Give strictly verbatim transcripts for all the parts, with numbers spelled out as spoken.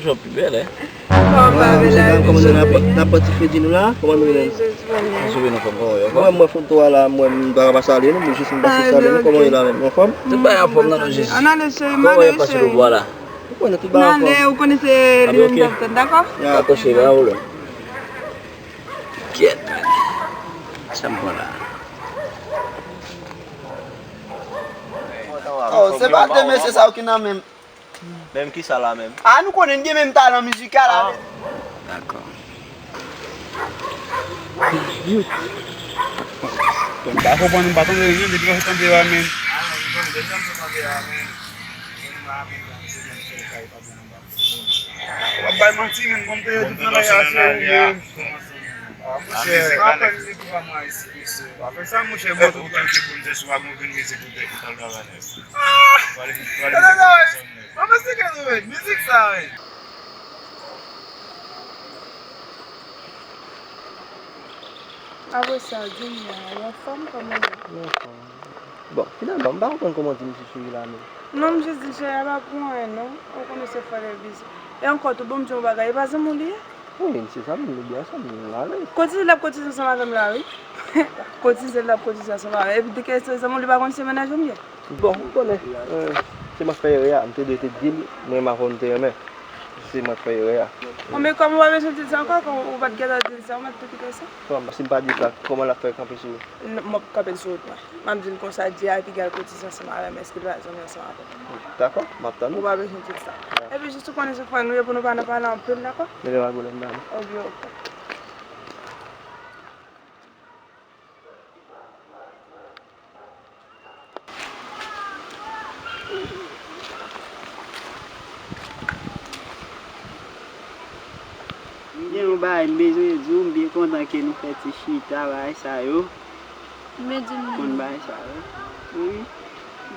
Yo pi bèl, eh. Kòman nou ye la, kòman nou ye la, n ap pati fredi nou la, kòman nou ye menm? Mwen, mwen foto a la, mwen, m pa ka pa salye nou, men jis m pase salye nou, kòman nou ye la menm, anfòm? Tout bagay anfòm nan non Jezi. Kòman ye pase le bwa la? Ou konnen tout bagay anfòm. Ou konnen se li menm k ap tann, dakò? Dakò, cheri, pa pwoblèm. Kyèt. Sa m pran la. Oh, se pa de mesye sa yo ki nan menm. Menm kisa la menm? Ah, nou konnen n gen menm talan mizikal avè. Dakò. M pa konprann, m pa tande anyen depi lè m tande a menm. W ap bay manti, menm, kòm te di travay a se ou menm. Ah, monchè, pa fè mizik pou pa mwen isi, mesye. Pa fè sa, monchè, mwen tout tan se pou m te sou ak mwen vin mizik pou te ki tal travay. Ah! Pale, pale. Mwen panse ke nou, men, mizik sa, men. Apre sa, di m nan, ou anfòm, kòman w ye? Mwen anfòm. Bon, finalman, m pa konprann kòman w di misye cheri la menm. Non, m jis di cheri a pa pou anyen, non. Ou konnen se frè Elvis. E ankò tou, bon, m di yon bagay, e pa zanmi w li ye? Wi, se zanmi m, li byen zanmi m, alèz. Kotize l ap kotize ansanm avè m la, wi. Kotize l ap kotize ansanm avè m. Epi di ke se zanmi w, li pa konn se mennaj ou m ye. Bon, ou konnen, eh, se mwen k fè erè a, m te dwe te di l, mwen renmen avè w, m te renmen. Se mwen k fè erè a. Bon, men kòm ou pa bezwen di l sa ankò, kòm ou pa t gentan di l sa, ou mèt tou kite sa. Bon, si m pa di l sa, kòman l ap fè kanpe sou ou? Non, m ap kanpe l sou wout mwen. M ap di l konsa, di a epi gade kotize ansanm avè m, èske l pa zanmi ansanm avè m? Dakò, m ap tann ou. Ou pa bezwen di l sa. Epi jis ou konnen se frè nou ye pou nou pa nan pale anpil, dakò? Mete pa pwoblèm, dam. Oke, oke. M gen yon bagay m bezwen di w, m byen kontan ke nou fè ti chita, bagay sa yo. Men di m. Konn bagay sa yo. Wi.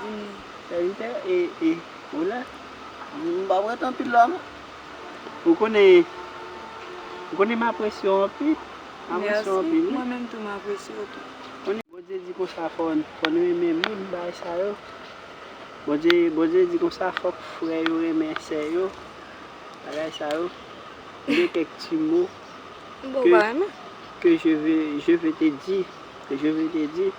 Di m. Sèvitè, e, e, ou la? M p ap ret anpil la, non. Ou konnen, ou konnen m apresye w anpil. M apresye w anpil, wi. Mwen menm tou, m apresye w tou. Konnen Bondye di konsa, fò n, fò n renmen moun, bagay sa yo. Bondye, Bondye di konsa, fòk frè yo renmen sè yo, bagay sa yo. M gen kèk ti mo ke, ke je vais, je vais te dire, que je vais te dire.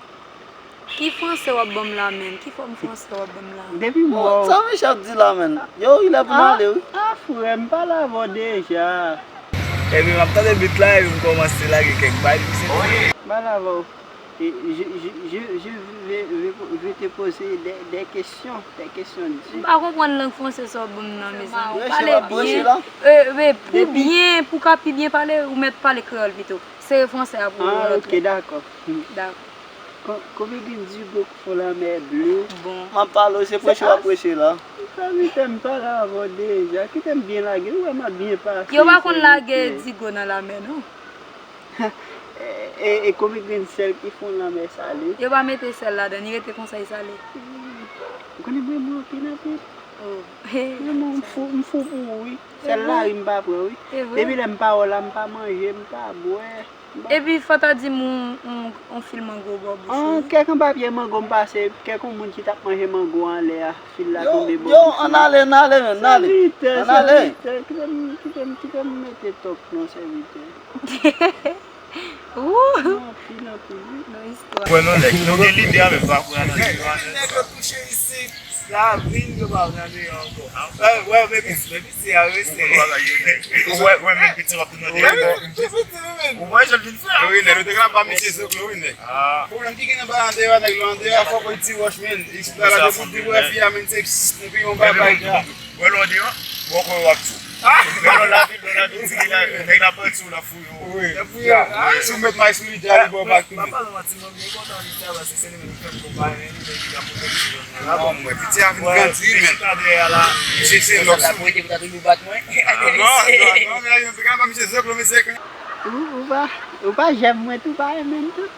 Ki franse w ap ban m la menm? Ki fòm franse w ap ban m la? Depi m wè w. Sa mesye ap di la menm? Yo, il est pou n ale, wi. Ah, frè, m pale avè w deja. Epi m ap tande beat la, epi m kòmanse lage kèk vibe, misye. M pale avè w. E, je, je, je, je vais, vais, vais te poser des, des questions, des questions dures. M pa konprann lang franse sa w ap ban m nan, mezanmi. Pale byen. E, e, pou byen, pou ka pi byen pale, ou mèt pale kreyòl pito. Sere franse a pou ou rantre. Ah, ok, dakò. Dakò. Ko-, konbyen grenn digo k fon lanmè ble? Bon. M ap pale w, se preche w ap preche la. Sa, sèvitè, m pale avè w deja. Kite m byen lage, ou wè m ap byen pase. Yo pa konn lage digo nan lanmè, non. E, e, e konbyen grenn sèl ki fon lanmè sale? Yo pa mete sèl ladan, li rete konsa, li sale. Ou konnen mwen renmen w anpil, anpil. Oh. Mwen, m fou, m fou pou ou, wi. Sèl lari m pa pran, wi. Depi lè m pa wè w la, m pa manje, m pa bwè. Epi fò ta di m yon, yon, yon fil mango bò bouch ou. An, kèk yon papye mango m pase, kèk yon moun ki t ap manje mango anlè a, fil la tonbe bò bouch li. Yo, yo, ann ale, ann ale, menm, ann ale. Sèvitè, ann ale. Sèvitè, kite m, kite m, kite m mete tòk non, sèvitè. Ouh! Non, anpil, anpil, wi. Non, istwa. Kwè nan nèg, nou gen lide a, men pa kwè nan nèg. Nèg yo touche isit. Sa vin yo pa nan deyò ankò. Wè, wè, men piti, men piti a, wi, se. Ou wè, wè, men piti w ap nan deyò. Ou wè, jan l vin fè. Wi, nèg, nou te ka pa misye Zoklo, wi, nèg. Pwoblèm ki gen nan ba an deyò, nèg, yo an deyò, fò pran ti wòch, men. Eksplike la, de pou di, wè, fi a, men, se, se, se, yon bagay, la. Wè, lè w deyò, wè, kò w ap tou. Wè, lè w lavi, lè w lavi, ti, nèg la pran ti w la. Wi. Wi. Si w met may sou li, dja li ba w bak tou. Pa pale manti, mwen byen kontan de sa, paske se li menm ki fè m konpare, li menm ki ka pote m sou zòn nan. Non, mwen, piti a vin grandi, men. Misye se lòk sou li. Non, non, non, men, pa misye Zoklo, misye. Ou, ou pa, ou pa jèm mwen tou, pa renmen m tou.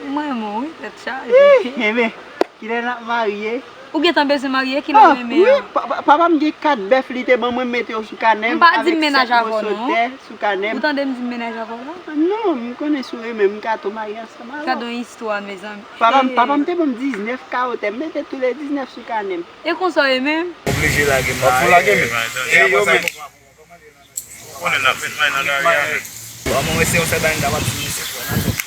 Mwen renmen w, wi, tèt chaje. Ih, enben, kilè n ap marye? Ou gentan bezwen marye, kilè w renmen an? Wi, pa, pa, papa m gen kat bèf, li te ban mwen, m mete yo sou kanè m avèk sèt moso tè sou kanè m. Ou tande m di m mennaj avè w la? Non, m konnen si w renmen m, m ka tou marye ansanm avè w. Gade yon istwa, mezanmi. Papa m, papa m te ban m diznèf kawo tè, m mete tou le diznèf sou kanè m. E konsa w ye menm? Oblije lage m la. Fò lage m. E yo menm. Konnen n ap met may nan lari a, men. Bon, mwen se yon sèl bagay m ta pral di, se fò nan sòti.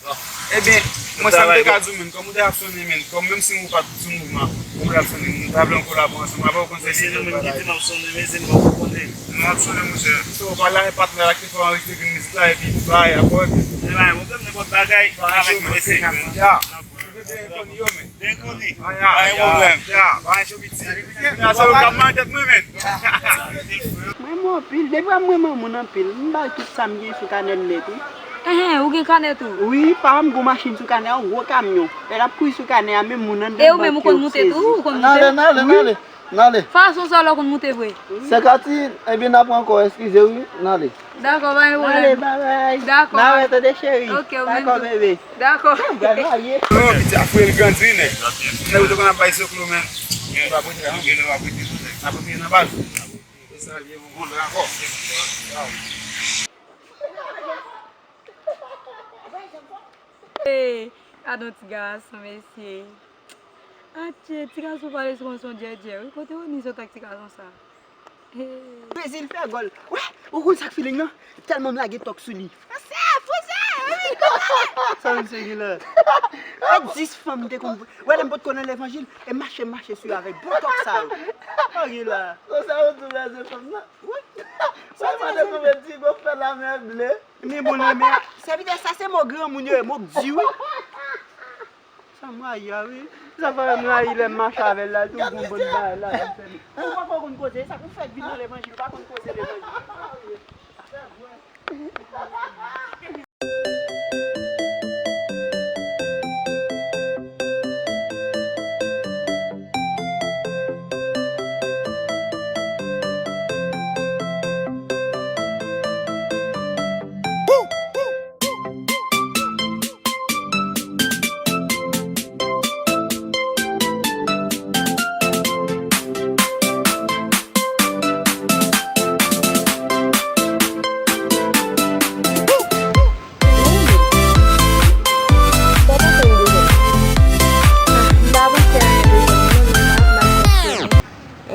Bon. Ebyen, mwen sa m te ka di w, menm, kòm ou te ap sonnen, menm, kòm menm si ou pa t sou mouvman, ou te ap sonnen, nou ta vle yon kolabo ansanm, apre ou konn se li menm ki di m ap sonnen, men se m pa konnen. Nou ap sonnen, monchè. So, ou pale avèk patnè la ki fè anrejistre mizik la, epi bay, apre. Se pa yon pwoblèm, nenpòt bagay, avèk mwen se. Ya. Denkoni yo, men. Denkoni. Pa gen pwoblèm. Ya, pa gen cho piti. Sa yo ka manje tèt mwen, men. Mwen renmen anpil. Depi mwen renmen moun anpil, m ba l tout sa m gen sou kanè m nèt, wi. Enhen, ou gen kanè tou? Wi, pa m gon machin sou kanè a, yon gwo kamyon. Lè l ap kouri sou kanè a, menm moun anndan. E ou menm, ou konn moute tou? Ou konn moute? N ale, n ale, n ale. N ale. Fason sa w la konn moute vre. Sèkati, ebyen, n ap ankò eskize, wi, n ale. Dakò, pa gen pwoblèm. N ale, babay. Dakò. N a wè, tande, cheri. Ok, ou menm tou. Dakò, bebe. Dakò. Gad la ye. Yo, piti a fre l grandi, nèg. Nèg ou te konn ap bay soklo, men. Ou pa prete la, non, gen lè w ap prete tou, nèg. N ap prete nan baz. E sa l ye, bon, bon, dakò. Hey, gadon ti gason, mesye. Atye, ti gason pale sou konson djèdjè, wi. Kote ou ni sot ak ti gason sa? Hey. Brezil fè gòl. Wè, ou konn sa k feeling nan? Tèlman m lage tòk sou li. Franse, franse, wi, konsa. Sa misye gen la? E dis fanm te konn. Wè, lè m potko nan levanjil, e mache, mache sou yo avèk bon tòk sa yo. Sa gen la? Konsa yo tou lèze fanm nan. Wi. Sa mande konbyen ti gwo fè la men ble. Men bon, nan men a, sèvitè, sa se mo granmoun yo ye, mo k di, wi. Sa m rayi a, wi. Sa fè m rayi lè m mache avè l la, tou gon bon bagay la, m fè li. Ou pa fò konn koze, sa k ou fèk vin nan levanjil, ou pa konn koze levanjil.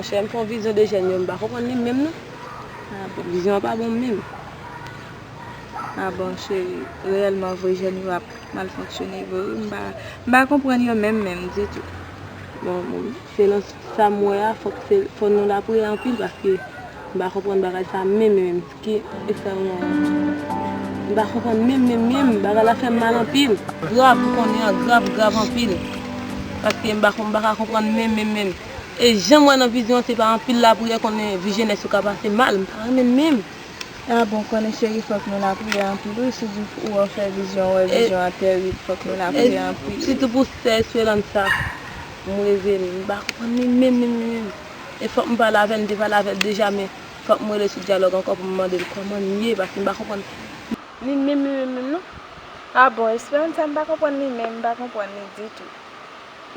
Monchè, m fè yon vizyon de jèn yo, m pa konprann li menm, non. Ah, bon, vizyon an pa bon menm. Ah, bon, cheri, reyèlman vre, jèn yo ap mal fonksyone vre, wi. M pa, m pa konprann yo menm, menm, ditou. Bon, bon, selon sa m wè a, fòk se, fò nou lapriyè anpil, paske m pa konprann bagay sa menm, menm. Ki ekstrèmman. M pa konprann menm, menm, menm. Bagay la fè m mal anpil. Grav, ou konnen an grav, grav anpil. Paske m pa, m pa ka konprann menm, menm, menm. E jan m wè nan vizyon an, se pa anpil lapriyè konnen vi jenès yo ka pase mal. M pa renmen menm. A bon, konnen cheri, fòk nou lapriyè anpil, wi. Si w di ou wè w fè vizyon, ou wè vizyon an tèrib, fòk nou lapriyè anpil. Sitou pou sè Esperanza, m reve l, m pa konprann li menm, menm, menm, menm. E fòk m pale avè l, m te pale avè l deja, men fòk m rele sou dyalòg ankò pou m mande l kòman l ye, paske m pa konprann li menm, li menm, menm, non. A bon, Esperanza, m pa konprann li menm, m pa konprann li ditou.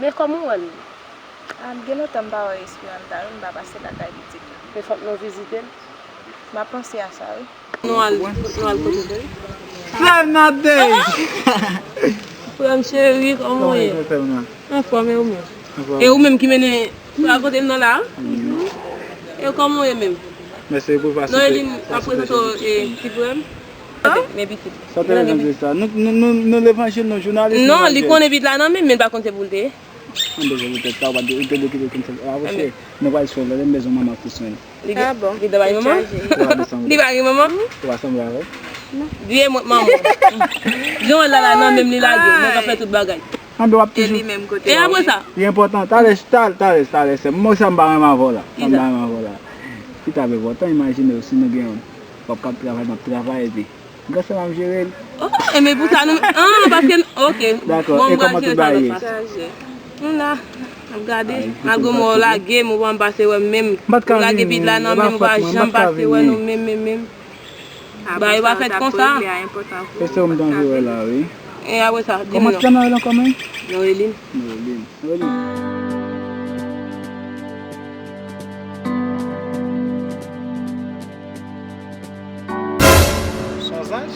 Men kòman w wè l? A, m gen lontan m pa wè Esperanza, wi, m pa pase lakay li ditou. Men fòk nou vizite l. M ap panse a sa, wi. Nou al, nou al kote l, wi. Fernandez! Frè m cheri, kòman w ye? Kòman w ye, frè m nan? Anfòm, e ou menm? Anfòm. E ou menm ki mennen rakonte m nan la? Mhm. E kòman w ye menm? Mèsi pou pasite. Non, e li m ap prezante w, e, ti frè m. Men pitit. Sa te revanjis sa. Nou, nou, nou, nou levanjil, nou jounalis. Non, li konnen pitit la nan men, men l pa konn se pou l te ye. Mwen bezwen pou tèt sa, ou pa te, ou te dekide konn se, a, monchè, nou pral swen l, lè m bezwen manman pou swen l. Li gen, li gen manman? Li pa gen manman? Ou pa sanble avè l? Vye mwen manman. Jan w la la nan men m li lage, mwen ka fè tout bagay. Anben w ap toujou. E apre sa? Li enpòtan. Talè, talè, talè, talè, sè m. Mwen sa m pa renmen avè w la. Sa m pa renmen avè w la. Ki ta pi enpòtan, imajine w si nou gen yon, w ap, k ap travay, m ap travay, epi Gransanm ap jere l. Oh, e men pou sa nou, ah, paske, ok. Dakò, bon, e kòman tout bagay ye? Nou la, n ap gade. Malgre mwen w lage m, ou pa m pase wè m menm. Ou lage pitit la nan men m, ou pa janm pase wè nou menm, menm, menm. Bagay yo pa fèt konsa. E se ou m t anvi wè la, wi. E apre sa, di m non. Kòman ti dam nan rele ankò, menm? Noeline. Noeline. Noeline. Son zaj?